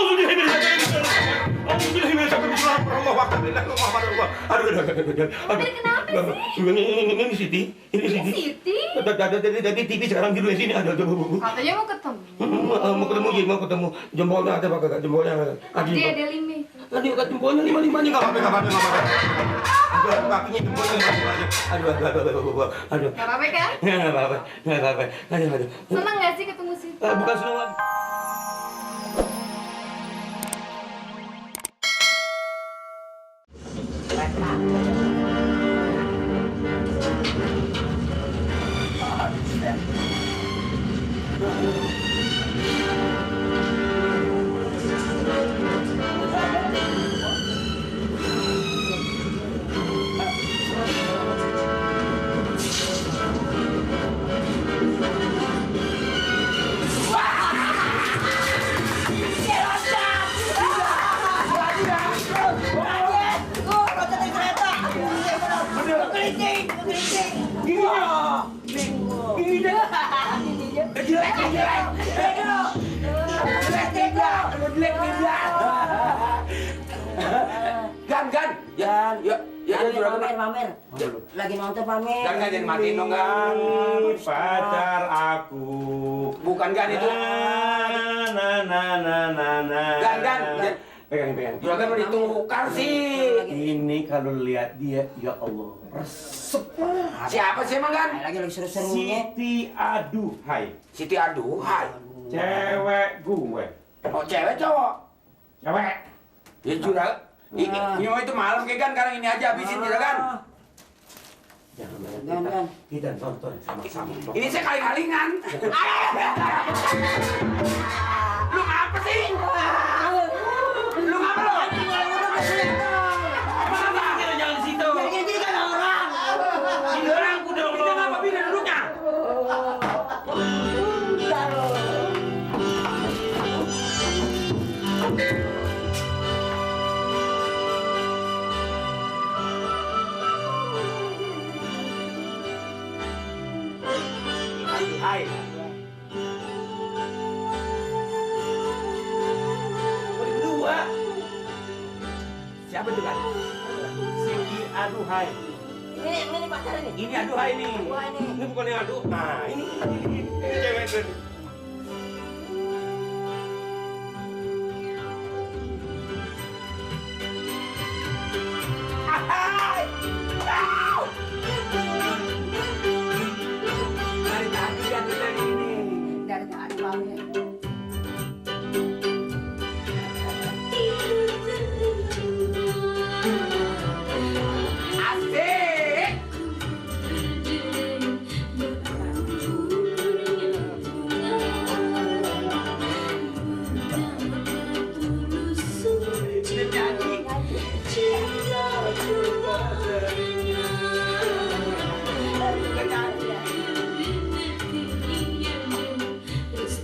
Ini Siti. Siti? Dari TV sekarang di sini ada. Katanya mau ketemu. Mau ketemu. Jempolnya ada apa kagak? Jempolnya ada. Ada 5. Tadi kan jempolnya 5-5-nya nggak apa-apa. Kakinya jempolnya aduh. Gak apa-apa kan? Nggak apa-apa. Aduh. Senang gak sih ketemu Siti? Bukan senang. Pamer. Lagi nonton pamer. Gan jadi matiin dong Gan. Pacar aku. Bukan Gan itu. Gan. Pegang. Juragan mau ditunggukan sih. Ini kalau lihat dia, ya Allah, resep. Siapa sih emang Gan? Lagi seru-serunya. Siti Aduhai. Siti Aduhai. Cewek gue. Oh cewek cowok? Cewek. Ya Juragan. Ini mau itu malam kayak Gan, karena ini aja habisin Juragan. Gan. Kita nonton sama-sama. Ini saya kali-kalingan. Lu ngapa sih? Lu ngapa lu? Jangan di situ. Jadi kan orang. Ini orang udah ngapa pindah duduknya? Hai. Berdua. Siapa itu Gan? Siti Aduhai. Ini pacarnya nih. Ini Aduhai nih. Aduhai nih. Ini bukan yang Aduh. Nah, ini cewek itu. Hai. Dari tadi Gan dari ini. Dari tadi pamer. Asik.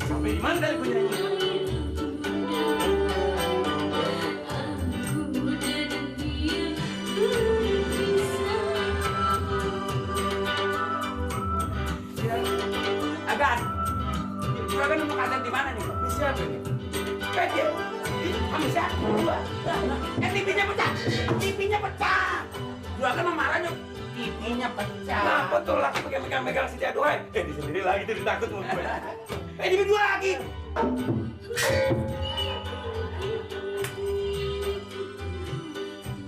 Sampai di mana tadi gue nyanyi? Agan, Juragan untuk azan di mana nih? Siapa nih? Kecil. Kamu siapa? TV-nya pecah. TV-nya pecah. Juragan mau marahnya. TV-nya pecah. Kenapa tuh laki pegang-pegang Siti Aduhai? Di sendiri lagi tuh ditakut sama gue. TV dua lagi.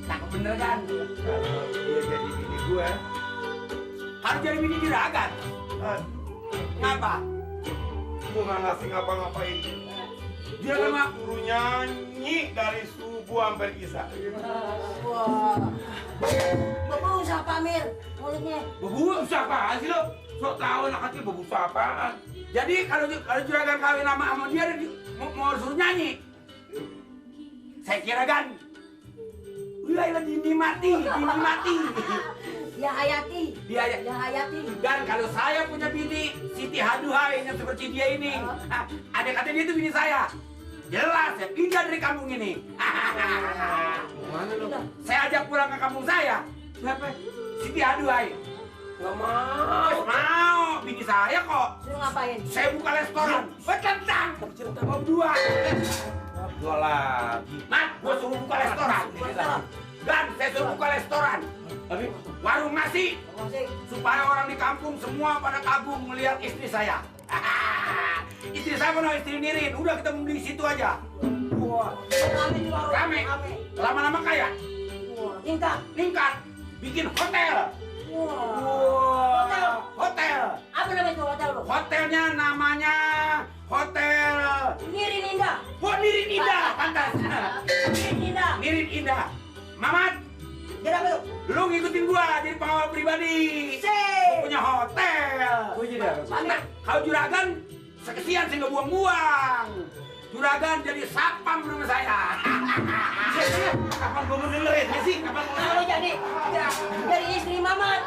Cakep bener kan? Kalau dia jadi bini gue, Harus jadi bini Juragan. Ngapa? gue nggak ngasih ngapa-ngapain. Juragan mah Suruh nyanyi dari subuh sampai isya. Wah. Bapak usaha pamer mulutnya. bebu apaan sih lo? Sok tahu anak kecil bebusa apaan? Jadi kalau Juragan kawin sama dia mau suruh nyanyi. Saya kira kan. Udah Dini mati. Ya Hayati. Dia Ya Hayati. Dan kalau saya punya bini Siti Aduhai yang seperti dia ini, ada kata dia itu bini saya. Jelas saya pindah dari kampung ini. Mana lo? Saya ajak pulang ke kampung saya. Siapa? Siti Aduhai. Gak mau. Mau, bini saya kok. Suruh ngapain? Saya buka restoran. Bertentang. Berdua. Dua lagi. Mat, gua suruh buka restoran. Dan saya suruh buka restoran. Tapi Warung nasi. Masih. Supaya orang di kampung semua pada kagum melihat istri saya. Istri saya mana istri Nirin. Udah kita beli di situ aja. Wah. Rame di warung. Rame. Lama-lama kaya. Wah. Tingkat. Ningkat. Bikin hotel. Wah. Hotel. Apa namanya itu hotel lo? Hotelnya namanya Hotel Nirin Indah. Oh, Nirin Indah. Pantas. Nirin Indah. Nirin Indah. Mamat, Jadi apa tuh? lu ngikutin gua jadi pengawal pribadi. Sip. Gua punya hotel. gue jadi apa? Nah, kalau juragan sekesian sih nggak buang-buang. Juragan jadi sapam rumah saya. Kapan gue mau dengerin ya sih? Kapan mau Kalau jadi dari istri Mamat.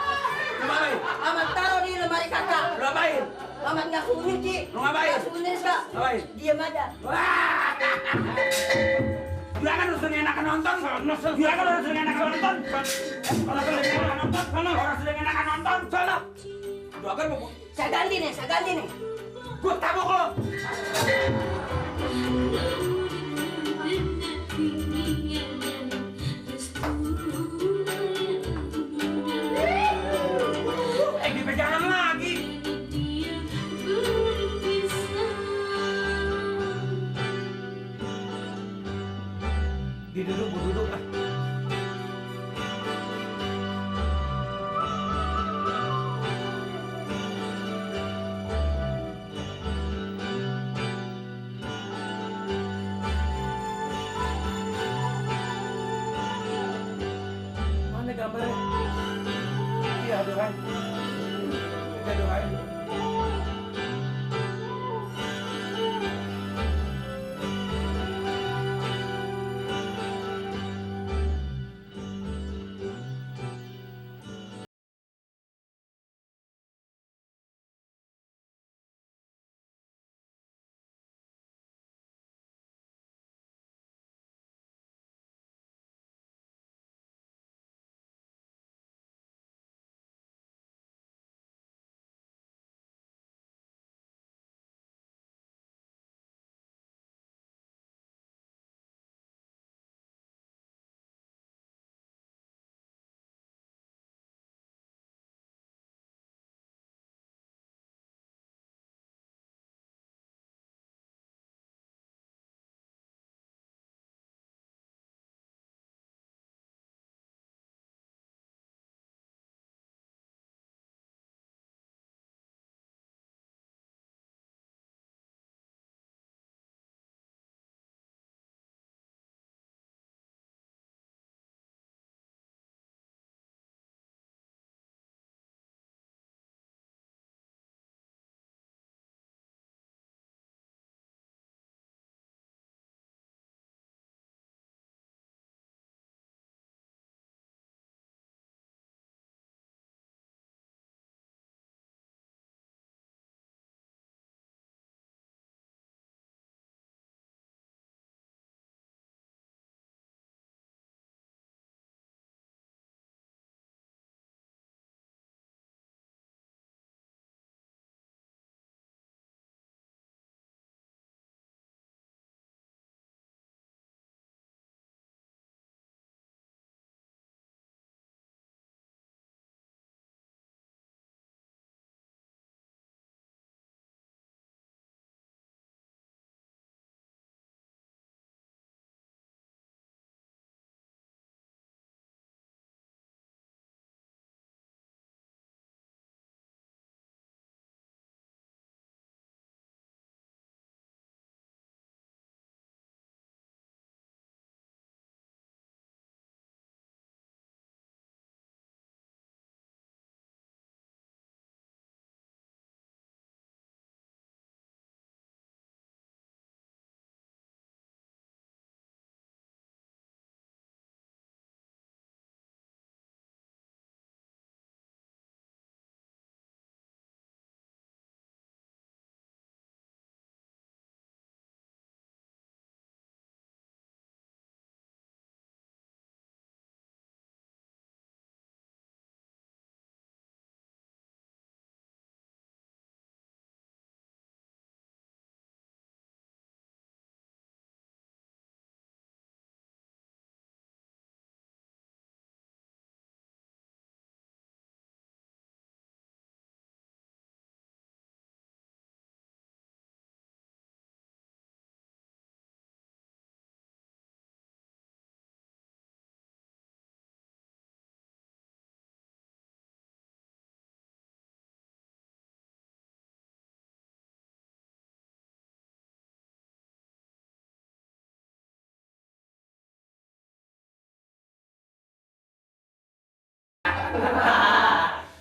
Lu ngapain? Mamat taruh di lemari kakak. Lu ngapain? Mamat nggak suruh nyuci. Lu ngapain? Nggak suruh nulis kak. Ngapain? Diam aja. Wah. Juragan harus enakan nonton. Juragan harus enakan nonton. Orang sudah enakan nonton. Orang sudah enakan nonton. Sana. Juragan mau Saya ganti nih. gua tabok lo. Di perjalanan lagi. duduk ah.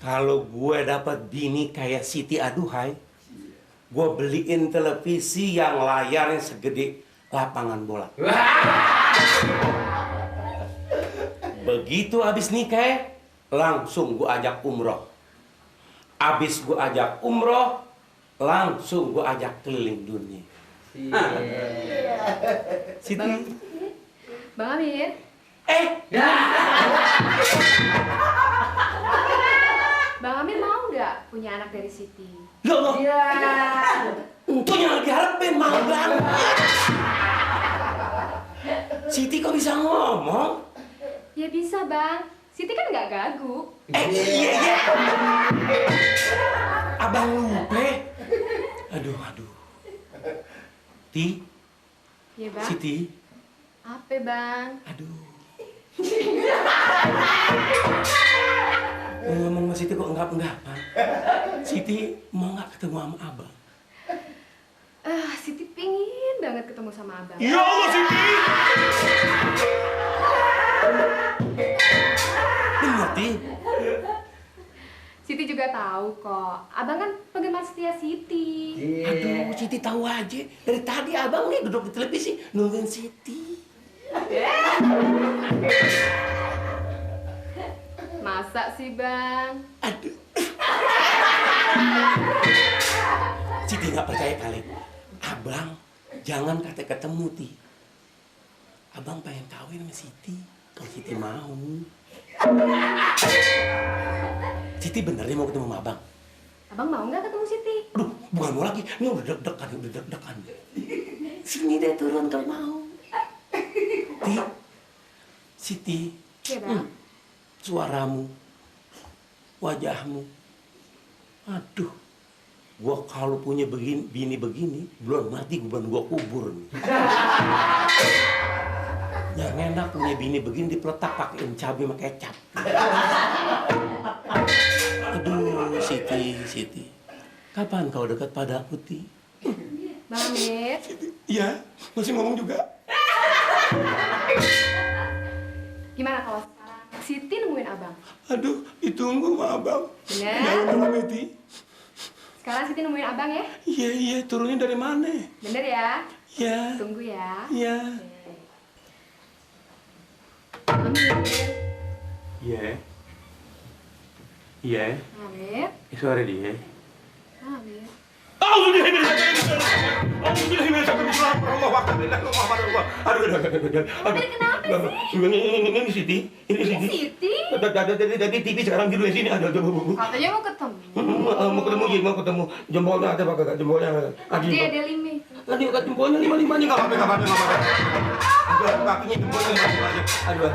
Kalau gue dapat bini kayak Siti Aduhai, gue beliin televisi yang layarnya segede lapangan bola. Begitu abis nikah, langsung gue ajak umroh. Abis gue ajak umroh, langsung gue ajak keliling dunia. Siti. Bang Amir. Bang Amir mau nggak punya anak dari Siti? Loh, Iya. itu yang diharapin, mau banget. Siti kok bisa ngomong? Ya bisa bang. Siti kan nggak gagu. Iya. Abang lupa. Aduh. Ti, Iya bang. Siti. Apa bang? Aduh. Ngomong sama Siti kok enggap-enggapan. Siti mau nggak ketemu sama abang? Siti pingin banget ketemu sama abang. Ya Allah, Siti. Bener, Ti. Siti juga tahu kok. Abang kan penggemar setia Siti. Aduh, Siti tahu aja. Dari tadi abang nih duduk di televisi nungguin Siti. Masa sih bang? Aduh. Siti nggak percaya kali. Abang, jangan kata ketemu, Ti. Abang pengen kawin sama Siti. Kalau Siti mau. Siti benernya mau ketemu sama abang? Abang mau nggak ketemu Siti? Aduh, bukan mau lagi. Ini udah deg-degan. Sini deh turun kalau mau. Ti, Siti. Iya bang. Suaramu, wajahmu. Aduh, gua kalau punya bini begini, belum mati gua kubur nih. Yang enak punya bini begini dipeletak pakein cabai sama kecap. Aduh, Siti. Kapan kau dekat padaku, Ti? Bang Amir. Iya, masih ngomong juga. Gimana kalau sekarang Siti nemuin abang? Aduh, ditunggu sama abang. Bener? Jangan dulu, Ti. Sekarang Siti nemuin abang ya? Iya, turunnya dari mana? Bener ya? Iya. Tunggu ya. Iya. Amir. Iya. Amir. Suara dia. Amir. Amir kenapa sih? Ini Siti. Siti? Dari TV sekarang di sini ada. Katanya mau ketemu. Mau ketemu. Jempolnya ada apa kagak? Jempolnya ada. Tadi ada limi. Tadi jempolnya lima-limanya nggak apa-apa. Kakinya jempolnya lima aja. Aduh.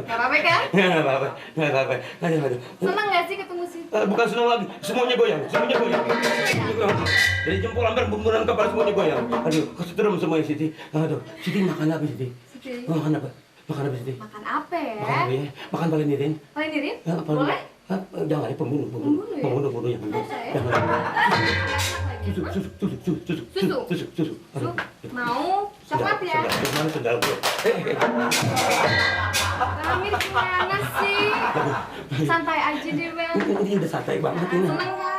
Gak apa-apa kan? Nggak apa-apa. Aduh. Senang gak sih ketemu Siti? Bukan senang lagi, semuanya goyang. Dari jempol sampai bumburan kepala semuanya goyang. Aduh, kesetrum semuanya Siti. Aduh, Siti makan apa Siti? Siti. Makan apa Siti? Makan apa ya? Makan apa ya? Makan palenirin. Palenirin? Apa? Boleh? Jangan ya, pembunuh ya. Jangan. Susu. Mau? Coklat ya? Mana sendal gue? Amir gimana sih? Santai aja deh bang. Ini udah santai banget ini. Seneng kan?